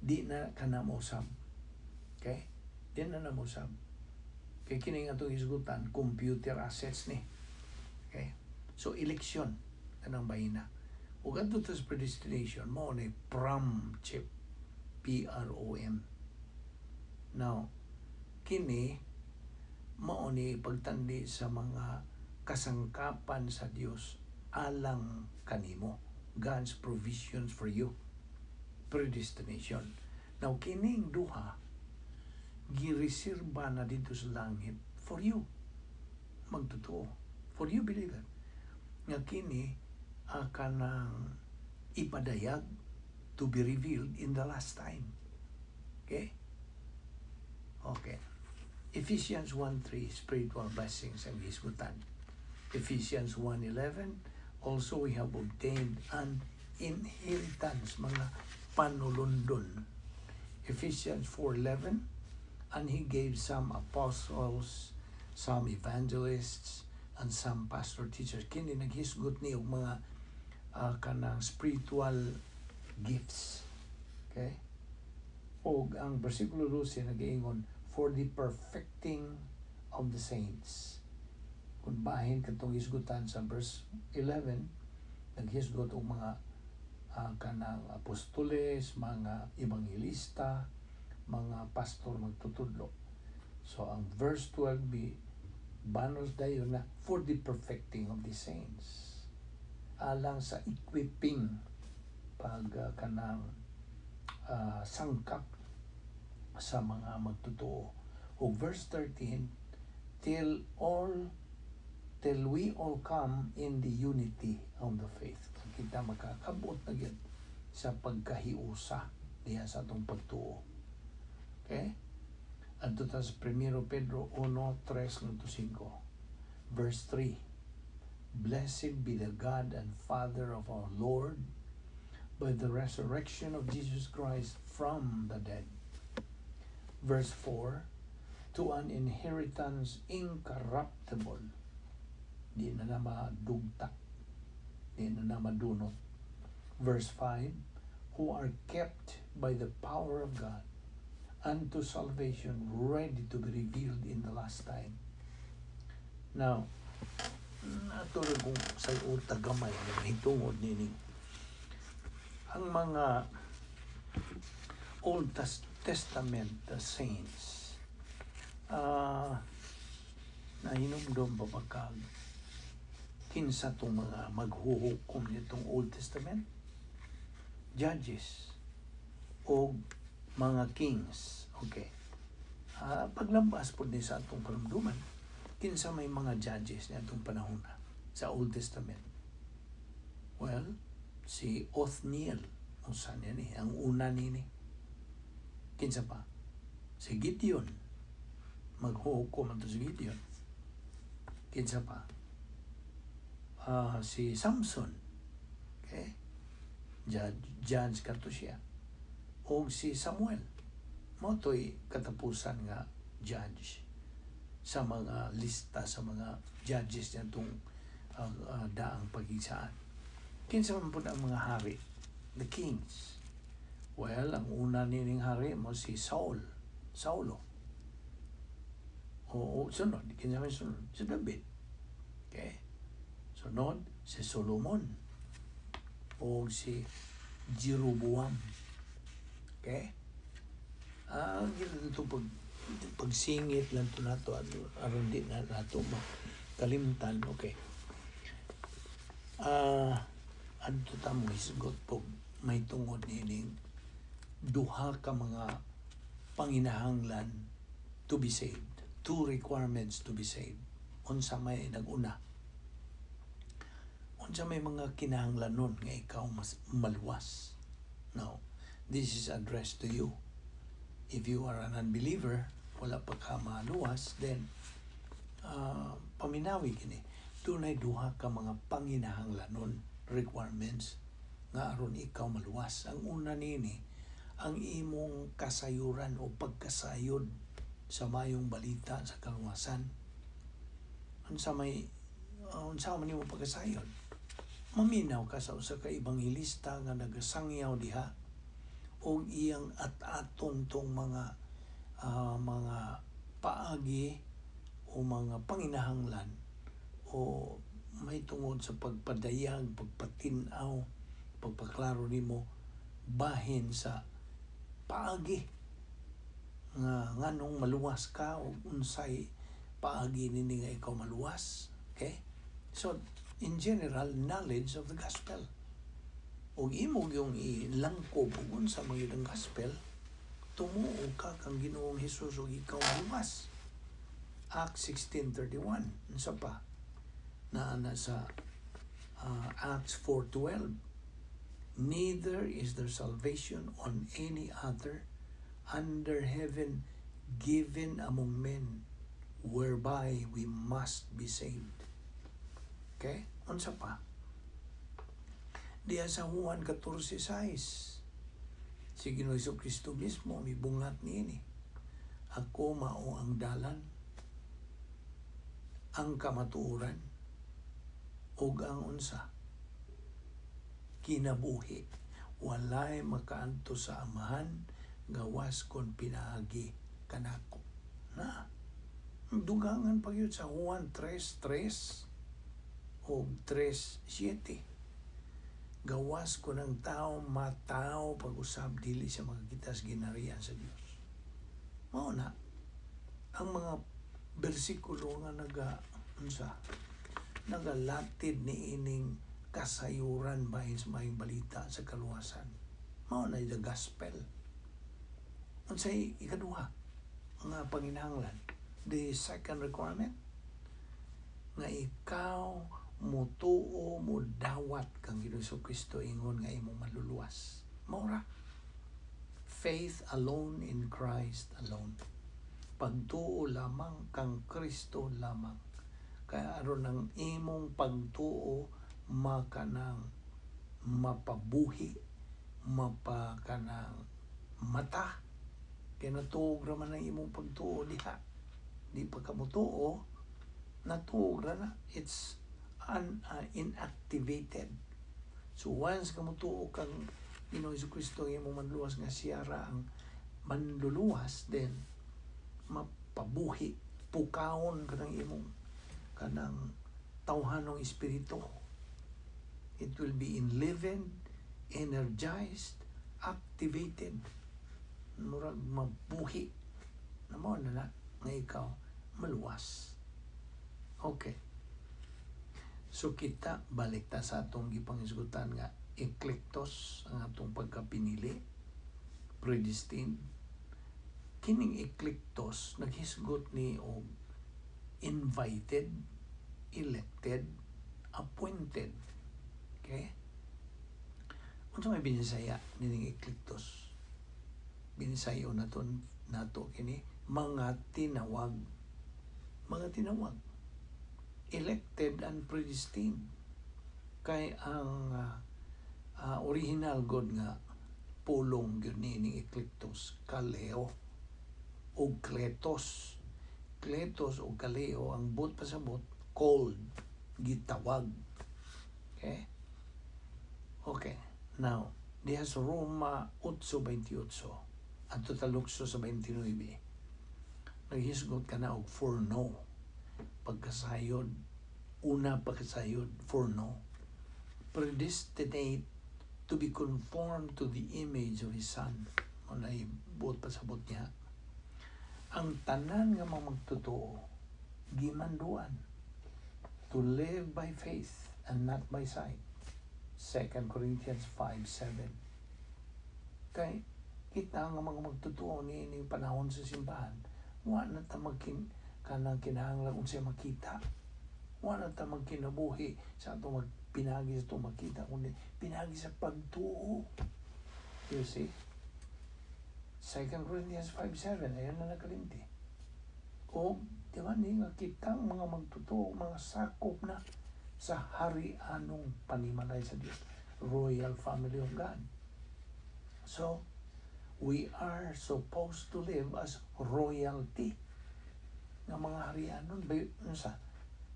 di na kana mosab. Okay, di na na mosab kay kining atong hisgutan computer assets ni. Okay, so election kanang bahina ug adto sa predestination, mao ni PROM chip, PROM. Now, kini Mao ni pagtandi sa mga kasangkapan sa Dios alang kanimo. God's provisions for you. Predestination. Now, kining duha, gireserba na dito sa langit for you. Magtotoo. For you, believer. Nga kini kanang ipadayag, to be revealed in the last time. Okay? Okay. Ephesians 1:3, spiritual blessings ang hisgutan. Ephesians 1:11, also we have obtained an inheritance, mga panulundon. Ephesians 4:11, and He gave some apostles, some evangelists, and some pastor teachers. Kini naghisgot ni og mga kanang spiritual gifts. Okay? Og ang versikulo 12 nagaingon, "For the perfecting of the saints." Kung bahin katong hisgutan sa verse 11, naghisgot og mga kanang apostoles, mga ebanghelista, mga pastor magtutudlo. So ang verse 12b banos dayon na for the perfecting of the saints. Alang sa equipping, pag kanang sangkap sa mga magtotoo. O verse 13, till we all come in the unity of the faith. Kita makakabot na gyud sa pagkahiusa diha sa atong pagtuo. Okay? Adto ta sa 1 Pedro 1, 3 ngadto 5. Verse 3. "Blessed be the God and Father of our Lord, by the resurrection of Jesus Christ from the dead." Verse 4, "To an inheritance incorruptible." Di na na madugta. Di na na madunot. Verse 5, "Who are kept by the power of God unto salvation ready to be revealed in the last time." Now, ato ra kung sa uta gamay nga mahitungod nining ang mga Old Testament saints. Nahinumdom ba ba kag kinsa tong mga maghuhukom nitong Old Testament? Judges o mga kings. Okay. Paglambas po din sa atong panumduman, kinsa may mga judges ni atong panahon na sa Old Testament? Well, si Othniel, usa niya ni, ang una nini. Kinsa pa? Si Gideon. Maghuhukom ato si Gideon. Kinsa pa? Si Samson. Okay? Judge kato siya. O si Samuel. Mao to'y katapusan nga judge sa mga lista sa mga judges nitong daang pagigsaan. Kinsa man pud ang mga hari? The kings. Well, ang una nining hari mo si Saul. Saulo. O, sunod, kinsa man sunod? Si David. Okay? Sunod, si Solomon. O si Jeroboam. Okay? Ah, ito pagsingit lang to nato aron di na nato makalimtan. Okay. Adto ta mo hisgot po may tungod nining duha ka mga panginahanglan to be saved. Two requirements to be saved. Unsa may nag-una? Unsa may mga kinahanglanon nga ikaw mas maluwas? Now, this is addressed to you. If you are an unbeliever, wala pa ka maluwas, then paminawi kini. Dunay duha ka mga panginahanglanon, requirements nga aron ikaw maluwas. Ang una nini, ang imong kasayuran o pagkasayod sa mayong balita sa kaluwasan. Unsa man nimo pagkasayod? Maminaw ka sa usa ka ebanghelista nga nagasangyaw diha og iyang at-aton tong mga paagi o mga panginahanglan o may tungod sa pagpadayag, pagpatin-aw, pagpaklaro nimo bahin sa paagi nga nganong maluwas ka o unsay Paagi nini nga ikaw maluwas. Okay? So, in general, knowledge of the gospel. Ug imo yung ilangkob ug unsa man gyud ang gospel, tumuo ka kang Ginoong Hesus ug ikaw maluwas. Acts 16:31. Unsa pa? Naa na sa Acts 4:12. "Neither is there salvation on any other under heaven given among men whereby we must be saved." Okay? Unsa pa? Diya sa Juan 14:6. Si Ginoong Kristo mismo mibungat niini. "Ako mao ang dalan, ang kamatuoran, ug ang unsa? Kinabuhi. Walay makaadto sa Amahan gawas kon pinaagi kanako." Na dugangan pa gyud sa Juan 3:3 o 3:7. Gawas kon ang tao matawo pag-usab, dili siya makakita sa ginharian sa Dios. Mao na ang mga bersikulo nga naga unsa, nagalatid ni ining kasayuran bahin sa maayong balita sa kaluwasan. Mao na the gospel. Unsay ikaduha nga panginahanglan? The second requirement nga ikaw mutuo, mudawat kang Ginoong Kristo ingon nga imong manluluwas. Mao ra. Faith alone in Christ alone. Pagtuo lamang kang Kristo lamang. Kaya aron ang imong pagtuo makanang mapabuhi, mapakanang mata. Kay natuog ra man ang imong pagtuo diha. Di pa ka mutuo, natuog ra na. It's inactivated. So once ka mutuo kang Ginoong Kristo ang imong manluluwas, nga siya ra ang manluluwas, then mapabuhi, pukawon kanang imong kanang tawhanong espiritu. It will be enlivened, energized, activated. Murag mabuhi. Na mao na na nga ikaw maluwas. Okay. So kita balik ta sa atong gipanghisgutan nga eklektos, ang atong pagkapinili, predestined. Kining eklektos naghisgot ni og invited, elected, appointed. Okay? Unsa may binisaya nining eklektos? Binisayo nato nato kini mga tinawag. Mga tinawag. Elected and predestined. Kay ang original god nga pulong gyud ni eklektos, kaleo o kletos. Kletos o kaleo, ang buot pasabot, called, gitawag. Okay? Okay. Now, diha sa Roma 8:28 adto talukso sa 29, naghisgot ka na og foreknow. Pagkasayod, una pagkasayod, foreknow. Predestinate to be conformed to the image of His Son. Mao na buot pasabot niya. Ang tanan nga mga magtotoo, gimanduan to live by faith and not by sight. 2 Corinthians 5:7. Kay kita nga mga magtotoo ni ining panahon sa simbahan, wa na ta magkin kanang kinahanglan unsay makita. Wa na ta magkinabuhi sa atong magpinagi sa atong makita, kundi pinagi sa pagtuo. You see? 2 Corinthians 5:7, ayan na nakalimti. O, di ba ni nga kitang mga magtotoo, mga sakop na sa hari-anong panimalay sa Dios, royal family of God. So, we are supposed to live as royalty nga mga harianon by unsa,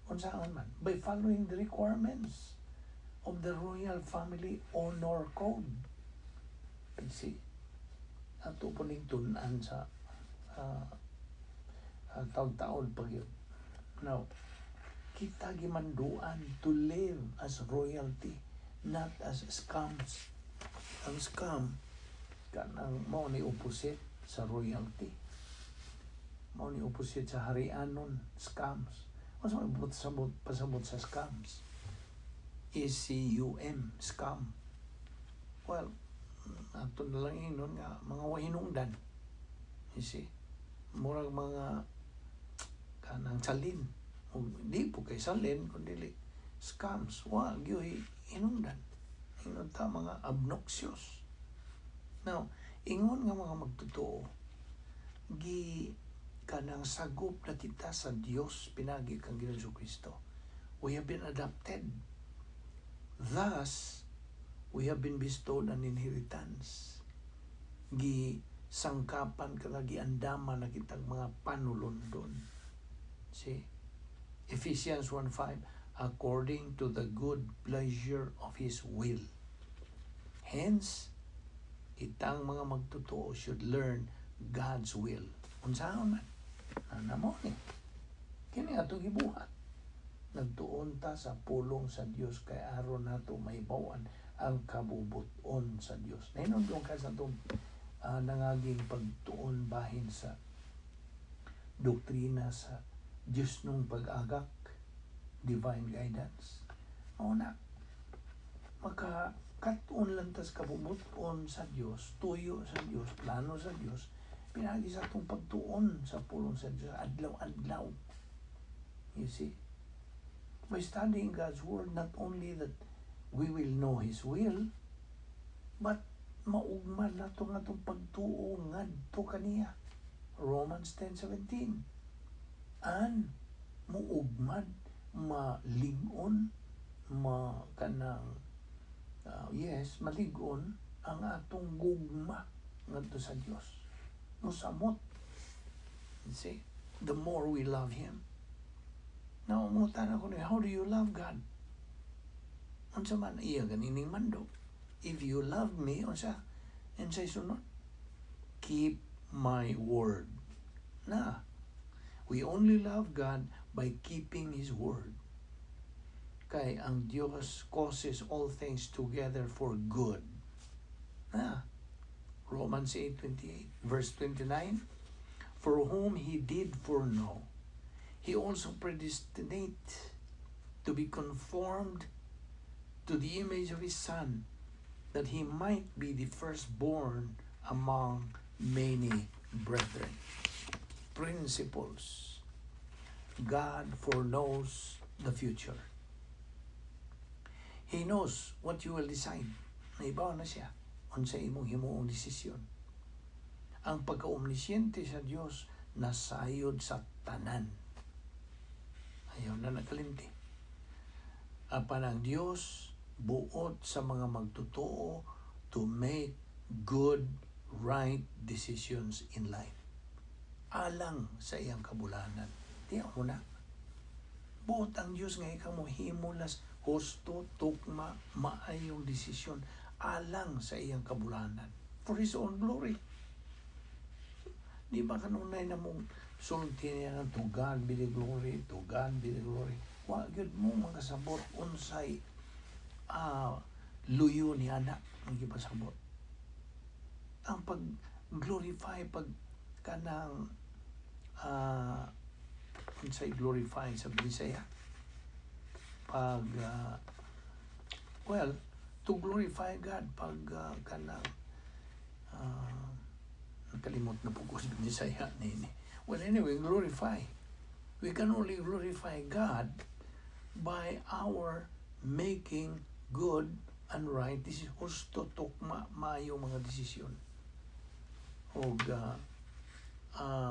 unsaon man? By following the requirements of the royal family honor code. You see, ato po ning tun-an sa taon-taon pag yun. Now, kita gimanduan to live as royalty, not as scums. Ang scum, kanang mao ni opposite sa royalty. Mao ni opposite sa harianon, scums. Unsa may pasabot sa scums? SCUM, scum. Well, ato na lang ingnon nga mga wahinungdan. You see? Murag mga kanang salin. Ug di po kay salin kun dili scums, wa gyud hinungdan. Ingon ta mga obnoxious. Now, ingon nga mga magtotoo, gi kanang sagop na kita sa Dios pinagi kang Ginoong Kristo. We have been adopted. Thus, we have been bestowed an inheritance. Gi sangkapan ka, giandaman na kitang mga panulundon. See? Ephesians 1:5, according to the good pleasure of His will. Hence, kitang mga magtotoo should learn God's will. Unsaon man? Ana mo ni. Kini atong gibuhat. Nagtuon ta sa pulong sa Dios kay aron nato mahibaw-an ang kabubuton sa Dios. Nahinumdum ka sa atong nangaging pagtuon bahin sa doktrina sa Diyos nung pag-agak, divine guidance. Mao na, maka kat-on lang tas kabubuton sa Dios, tuyo sa Dios, plano sa Dios, pinagi sa atong pagtuon sa pulong sa Dios adlaw-adlaw. You see? By studying God's Word, not only that we will know His will, but maugman nato nga atong pagtuo ngadto kaniya. Romans 10:17. An muugmad, malig-on, ma kanang yes, malig-on ang atong gugma ngadto sa Dios. Musamot. You see? The more we love Him. Now, mangutana ko niyo, how do you love God? Unsa man iya ganining mando? "If you love me," unsa? Unsay sunod? "Keep my word." Na. We only love God by keeping His word. Kay ang Dios causes all things together for good. Na. Romans 8:28, verse 29, "For whom He did foreknow, He also predestinate to be conformed to the image of His Son, that He might be the firstborn among many brethren." Principles. God foreknows the future. He knows what you will decide. Nahibaw na siya unsa imong himuong desisyon. Ang pagka-omnisciente sa Dios nasayod sa tanan. Ayaw na nakalimti. Apan ang Dios buot sa mga magtotoo to make good, right decisions in life. Alang sa iyang kabulanan. Di ako na. Buot ang Dios nga ikaw mo himulas husto, tukma, maayong desisyon alang sa iyang kabulanan. For His own glory. Di ba kanunay na mong sulti niya nga "To God be the glory, to God be the glory"? Wa gyud mo makasabot unsay luyo ni ana ang gipasabot. Ang pag glorify, pag kanang unsay glorify sa Bisaya? Pag well, to glorify God, pag kanang nakalimot na po ko sa Bisaya nini. Well, anyway, glorify. We can only glorify God by our making good and right decisions. Husto, tukma, maayo mga desisyon. Og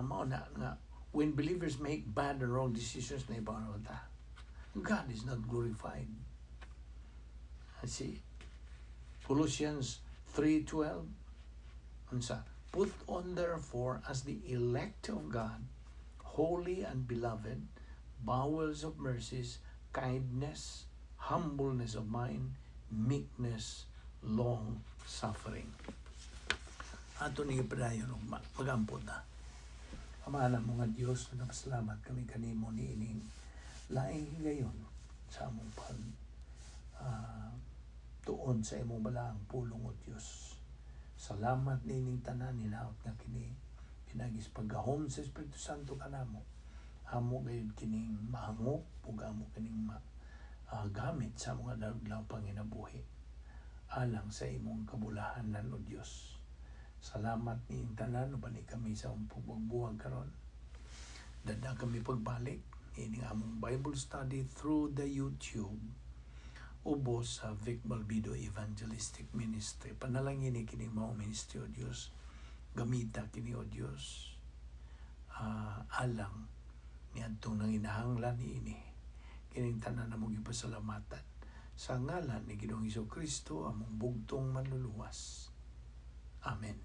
mao na nga when believers make bad and wrong decisions, na na ta, God is not glorified. I see. Colossians 3:12, unsa? "Put on therefore as the elect of God, holy and beloved, bowels of mercies, kindness, humbleness of mind, meekness, long suffering." Ato ni padayon ug magampo ta. Ama na mga Dios, nagpasalamat kami kanimo niining laing higayon sa among pag tuon sa imong balaang pulong, o Dios. Salamat nining tanan, hinaot nga kini Pinaagi sa paggahom sa Espiritu Santo kanamo, amo gayud kining mahangop ug amo kining ma gamit sa among adlaw panginabuhi alang sa imong kabulahanan, O Dios. Salamat ni tanan. Uban ni kami sa among pagbuwag karon. Dada kami pagbalik ining among Bible study through the YouTube ubos sa Vic Balbido Evangelistic Ministry. Panalangin ni kining mao ministry, O Dios. Gamita kini, O Dios, alang niadtong nanginahanglan niini. Kining tanan among gipasalamatan sa ngalan ni Ginoong Kristo, among bugtong Manluluwas. Amen.